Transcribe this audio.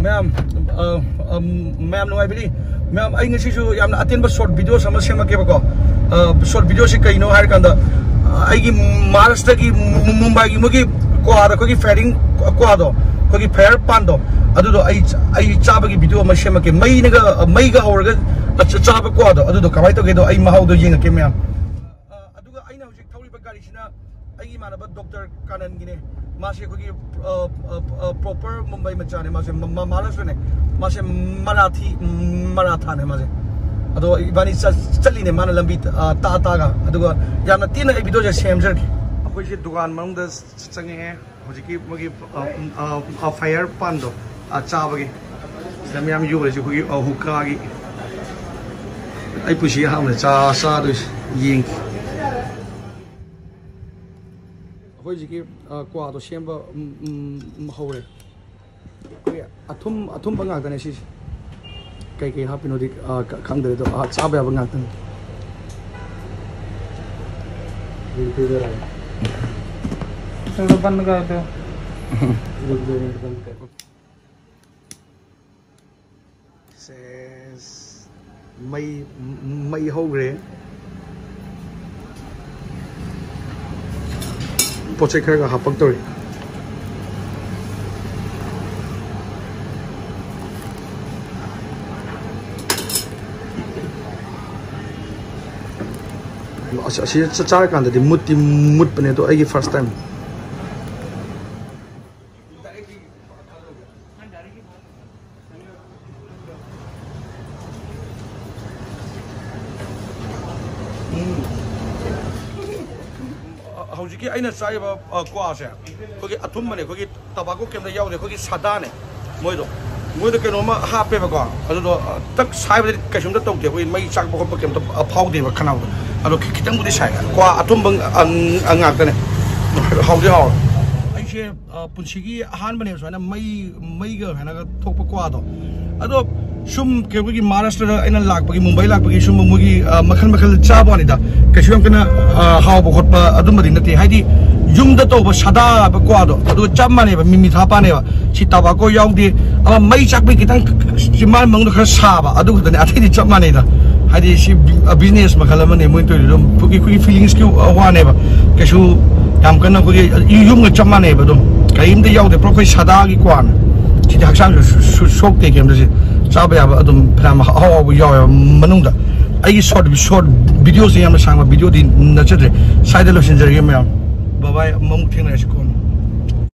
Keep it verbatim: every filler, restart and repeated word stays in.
ꯃꯌꯥꯝ, ꯑ, ꯑ, ꯃꯌꯥꯝ ꯅꯨꯡꯉꯥꯏꯕꯤꯔꯤ? ꯃꯌꯥꯝ, ꯑꯩ ꯉꯁꯤꯁꯨ ꯌꯥꯝꯅ ꯑꯇꯦꯟꯕ ꯁꯣꯔꯠ ꯚꯤꯗꯤꯑꯣ ꯑꯃ ꯁꯦꯝꯃꯛꯀꯦꯕꯀꯣ꯫ ꯑ, ꯁꯣꯔꯠ ꯚꯤꯗꯤꯑꯣꯁꯤ ꯀꯩꯅꯣ ꯍꯥꯏꯔꯀꯥꯟꯗ, ꯑ, ꯑꯩꯒꯤ ꯃꯍꯥꯔꯥꯁꯇ꯭ꯔꯒꯤ ꯃꯨ-, ꯃꯨꯝꯕꯥꯏꯒꯤ ꯃꯣꯏꯒꯤ ꯀ꯭ꯋꯥꯗ ꯑꯩꯈꯣꯏꯒꯤ ꯐꯥꯏꯌꯔꯤꯡ ꯀ꯭ꯋꯥꯗꯣ, ꯑꯩꯈꯣꯏꯒꯤ ꯐꯥꯏꯌꯔ ꯄꯥꯟꯗꯣ, ꯑꯗꯨꯗꯣ ꯑꯩ, ꯑꯩ ꯆꯥꯕꯒꯤ ꯚꯤꯗꯤꯑꯣ ꯑꯃ ꯁꯦꯝꯃꯛꯀꯦ꯫ ꯃꯩꯅꯒ, ꯃꯩꯒ ꯍꯧꯔꯒ ꯆ-, ꯆꯥꯕ ꯀ꯭ꯋꯥꯗꯣ, ꯑꯗꯨꯗꯣ ꯀꯃꯥꯏꯅ ꯇꯧꯒꯦꯗꯣ ꯑꯩ ꯃꯍꯥꯎꯗꯣ ꯌꯦꯡꯉꯛꯀꯦ ꯃꯌꯥꯝ꯫ ꯑ, ꯑꯗꯨꯒ ꯑꯩꯅ ꯍꯧꯖꯤꯛ ꯊꯧꯔꯤꯕ ꯒꯥꯔꯤꯁꯤꯅ ꯑꯩꯒꯤ ꯏꯃꯥꯟꯅꯕ ꯗꯣꯛꯇꯔ ꯀꯥꯅꯟꯒꯤꯅꯦ꯫ ꯃꯥꯁꯦ ꯑꯩꯈꯣꯏꯒꯤ, ꯑ, ꯑ, ꯑ, ꯄ꯭ꯔꯣꯄꯔ ꯃꯨꯝꯕꯥꯏ ꯃꯆꯥꯅꯦ꯫ ꯃꯥꯁꯦ ꯃ-, ꯃ-, ꯃꯍꯥꯔꯥꯁꯇ꯭ꯔꯅꯦ꯫ ꯃꯥꯁꯦ ꯃꯔꯥꯊꯤ, ꯃꯔꯥꯊꯥꯅꯦ ꯃꯥꯁꯦ꯫ ꯑꯗꯣ ꯏꯕꯥꯅꯤ ꯆꯠ-, ꯆꯠꯂꯤꯅꯦ ꯃꯥꯅ ꯂꯝꯕꯤ, ꯑ, ꯇꯥꯛꯑ ꯇꯥꯛꯑꯒ꯫ ꯑꯗꯨꯒ ꯌꯥꯝꯅ ꯇꯦꯟꯅ ꯑꯩ ꯚꯤꯗꯤꯑꯣꯁꯦ ꯁꯦꯝꯖꯔꯛꯀꯦ꯫ ꯑꯩꯈꯣꯏꯁꯦ ꯗꯨꯀꯥꯟ ꯃꯅꯨꯡꯗ ꯆꯪꯉꯛꯑꯦ꯫ ꯍꯧꯖꯤꯛꯀꯤ ꯃꯣꯏꯒꯤ, ꯑ, ꯑ, ꯑ, ꯐꯥꯏꯌꯔ ꯄꯥꯟꯗꯣ, ꯑ, ꯆꯥꯕꯒꯤ꯫ ꯁꯤꯗ ꯃꯌꯥꯝ ꯌꯣꯜꯂꯤꯁꯦ ꯑꯩꯈꯣꯏꯒꯤ, ꯑ, ꯍꯨꯛꯀꯥꯒꯤ꯫ ꯑꯩ ꯄꯨꯟꯁꯤꯒꯤ ꯑꯍꯥꯟꯕꯗ ꯆꯥ-, ꯆꯥꯗꯣꯏꯁꯦ꯫ ꯌꯦꯡꯒꯦ꯫ ꯑꯩꯈꯣꯏ ꯍꯧꯖꯤꯛꯀꯤ, ꯑ, ꯀ꯭ꯋꯥꯗꯣ ꯁꯦꯝꯕ, ꯎꯝ, ꯎꯝ, ꯎꯝ, ꯍꯧꯔꯦ꯫ ꯑꯩꯈꯣꯏꯒꯤ ꯑꯊꯨꯝ-, ꯑꯊꯨꯝꯕ ꯉꯥꯛꯇꯅꯦ ꯁꯤꯁꯦ꯫ ꯀꯩꯀꯩ ꯍꯥꯞꯄꯤꯅꯣꯗꯤ, ꯑ, ꯈ-, ꯈꯪꯗ꯭ꯔꯦ, ꯑꯗꯣ, ꯑ, ꯆꯥꯕ ꯌꯥꯕ ꯉꯥꯛꯇꯅꯤ꯫ चलो बंद कर दो। ꯁꯦꯁ, ꯃꯩ, ꯃꯩ ꯍꯧꯈ꯭ꯔꯦ꯫ ꯄꯣꯠ ꯆꯩ ꯈꯔꯒ ꯍꯥꯞꯄꯛꯇꯧꯔꯤ꯫ ꯑꯁ, ꯑꯁꯤ ꯆꯥ-, ꯆꯥꯔꯀꯥꯟꯗꯗꯤ ꯃꯨꯠꯇꯤ ꯃꯨꯠꯄꯅꯦ, ꯑꯗꯣ ꯑꯩꯒꯤ first time꯫ ꯍꯧꯖꯤꯛꯀꯤ ꯑꯩꯅ ꯆꯥꯔꯤꯕ, ꯑ, ꯀ꯭ꯋꯥꯁꯦ ꯑꯩꯈꯣꯏꯒꯤ ꯑꯊꯨꯝꯕꯅꯦ, ꯑꯩꯈꯣꯏꯒꯤ ꯇꯕꯥꯀꯣ ꯀꯩꯝꯇ ꯌꯥꯎꯗꯦ, ꯑꯩꯈꯣꯏꯒꯤ ꯁꯥꯗꯥꯅꯦ ꯃꯣꯏꯗꯣ꯫ ꯃꯣꯏꯗꯣ ꯀꯩꯅꯣꯝꯃ ꯍꯥꯞꯄꯦꯕꯀꯣ, ꯑꯗꯨꯗꯣ, ꯑ, ꯇꯛ ꯁꯥꯏꯕꯗꯗꯤ ꯀꯩꯁꯨꯝꯇ ꯇꯧꯗꯦ, ꯑꯩꯈꯣꯏꯒꯤ ꯃꯩ ꯆꯥꯛꯄ ꯈꯣꯠꯄ ꯀꯩꯝꯇ, ꯑ, ꯐꯥꯎꯗꯦꯕ ꯈꯅꯥꯎꯗ꯫ ꯑꯗꯣ ꯈꯤ-, ꯈꯤꯇꯪꯕꯨꯗꯤ ꯁꯥꯏ꯫ ꯀ꯭ꯋꯥ ꯑꯊꯨꯝꯕ, ꯑ, ꯑ, ꯉꯥꯛꯇꯅꯦ꯫ ꯍꯥꯎꯗꯤ ꯍꯥꯎꯔꯦ꯫ ꯑꯩꯁꯦ, ꯑ, ꯄꯨꯟꯁꯤꯒꯤ ꯑꯍꯥꯟꯕꯅꯦꯕ ꯁꯨꯃꯥꯏꯅ ꯃꯩ, ꯃꯩꯒ ꯍꯥꯏꯅꯒ ꯊꯣꯛꯄ ꯀ꯭ꯋꯥꯗꯣ꯫ ꯑꯗꯣ ꯁꯨꯝ ꯀꯩ-, ꯑꯩꯈꯣꯏꯒꯤ ꯃꯍꯥꯔꯥꯁꯇ꯭ꯔꯗ ꯑꯩꯅ ꯂꯥꯛꯄꯒꯤ, ꯃꯨꯝꯕꯥꯏ ꯂꯥꯛꯄꯒꯤ ꯁꯨꯝꯕ ꯃꯣꯏꯒꯤ, ꯑ, ꯃꯈꯜ ꯃꯈꯜ ꯆꯥꯕ ꯋꯥꯅꯤꯗ꯫ ꯀꯩꯁꯨ ꯌꯥꯝ ꯀꯟꯅ, ꯑ, ꯍꯥꯎꯕ ꯈꯣꯠꯄ ꯑꯗꯨꯝꯕꯗꯤ ꯅꯠꯇꯦ꯫ ꯍꯥꯏꯗꯤ ꯌꯨꯝꯗ ꯇꯧꯕ ꯁꯥꯗꯥ ꯍꯥꯏꯕ ꯀ꯭ꯋꯥꯗꯣ ꯑꯗꯨꯒ ꯆꯞ ꯃꯥꯟꯅꯩꯕ, ꯃꯤꯃꯤ ꯊꯥꯄꯥꯅꯦꯕ꯫ ꯁꯤ ꯇꯕꯥꯀꯣ ꯌꯥꯎꯗꯦ, ꯑꯃ ꯃꯩ ꯆꯥꯛꯄꯩ ꯈꯤꯇꯪ ꯆꯤꯝꯕꯥꯜ ꯃꯅꯨꯡꯗ ꯈꯔ ꯁꯥꯕ, ꯑꯗꯨ ꯈꯛꯇꯅꯦ, ꯑꯇꯩꯗꯤ ꯆꯞ ꯃꯥꯟꯅꯩꯗ꯫ ꯍꯥꯏꯗꯤ ꯁꯤ ꯕꯤꯖꯤꯅꯦꯁ ꯃꯈꯜ ꯑꯃꯅꯦ ꯃꯣꯏ ꯇꯧꯔꯤꯗꯣ ꯑꯗꯨꯝ꯫ ꯑꯩꯈꯣꯏꯒꯤ, ꯑꯩꯈꯣꯏꯒꯤ ꯐꯤꯂꯤꯡꯁꯀꯤ ꯋꯥꯅꯦꯕ, ꯀꯩꯁꯨ ꯌꯥꯝ ꯀꯟꯅ ꯑꯩꯈꯣꯏꯒꯤ ꯌꯨꯝꯒ ꯆꯞ ꯃꯥꯟꯅꯩꯕ꯫ ꯑꯗꯨꯝ ꯀꯔꯤꯝꯇ ꯌꯥꯎꯗꯦ, ꯄꯨꯔꯥ ꯑꯩꯈꯣꯏ ꯁꯥꯗꯥꯒꯤ ꯀ꯭ꯋꯥꯅ꯫ ꯁꯤꯗꯤ ꯍꯛꯆꯥꯡꯁꯨ ꯁꯨ- ꯁꯣꯛꯇꯦ ꯀꯩꯝꯇ꯫ ꯁꯤ ꯆꯥꯕ ꯌꯥꯕ ꯑꯗꯨꯝ ꯐꯅꯌꯥꯝ ꯑꯍꯥꯎ ꯑꯍꯥꯎꯕ ꯌꯥꯎꯋꯦꯕ ꯃꯅꯨꯡꯗ꯫ ꯑꯩꯒꯤ ꯁꯣꯔꯠ ꯁꯣꯔꯠ ꯚꯤꯗꯤꯑꯣꯁꯦ ꯌꯥꯝꯅ ꯁꯥꯡꯕ ꯚꯤꯗꯤꯑꯣꯗꯤ ꯅꯠꯆꯗ꯭ꯔꯦ꯫ ꯁ꯭ꯋꯥꯏꯗ ꯂꯣꯏꯁꯤꯟꯖꯔꯒꯦ ꯃꯌꯥꯝ꯫ ꯕꯕꯥꯏ, ꯑꯃꯨꯛ ꯊꯦꯡꯅꯔꯁꯤꯀꯣ꯫